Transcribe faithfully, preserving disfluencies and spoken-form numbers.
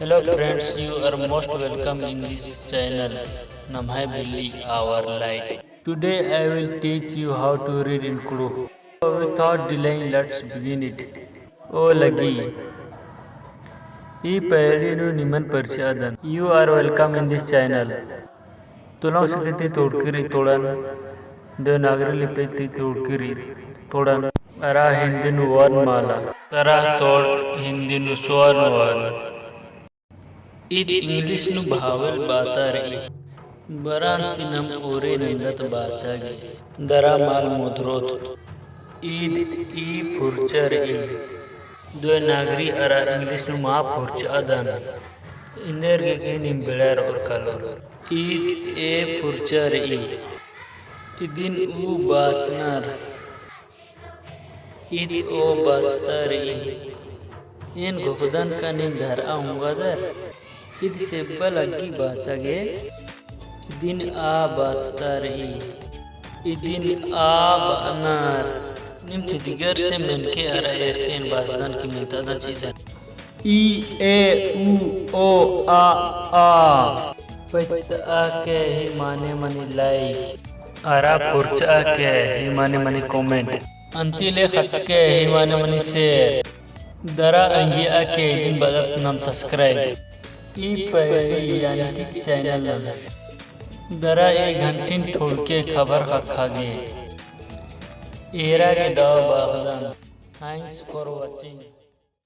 Hello friends, you are most welcome in this channel, नम्है बिल्ली our light. Today I will teach you how to read in कुँड़ुख़. Without delaying, let's begin it. ओ लगी। ई पहेली नू निमन परिचय अदन। You are welcome in this channel. तुलों सिकती तुड़किरी तोड़न, देवनागरी लिपि ती तुड़किरी तोड़न। अरा हिंदी नू वर्णमाला। तरा तोड़ हिंदी नू स्वर्ण वर्ण। ईद English नू vowel बाता रई। बरान ती नम ओरे नंदत बाचा गे। दरा माल मोधरोत। ईद ई फुरचा रई। देवनागरी अरा English नू मा फुरचा अदन। एन्देरगे नीम बेड़ार ओर कालोर। ईद ए फुरचा रई। इदिन ऊ बाचनर। ईद ओ बाचता रई। एन घोखदन का नीम धरआ ओंगादर। ईद सेब्बा लग्गी बाचा गे। इदिन आ बाचता रई। इदिन आ बअनर। नीम तिदगर से मेनके अरा एरके एन बाचदन की मेनतादन चिअदन। ई, ए, ऊ, ओ, आ, आ। पत्तआ के ही माने मनी like। अरा फुरचआ के ही माने मनी comment। अन्ती ले खटके ही माने मनी share। दरा अंगिया के इदिन बअदत नम subscribe। ई पहेली यानी कि channel नम। दरा ए घंटिन ठोड़के खबर ख़क्खआ गे। एरा गे दव बाखदन। Thanks for watching.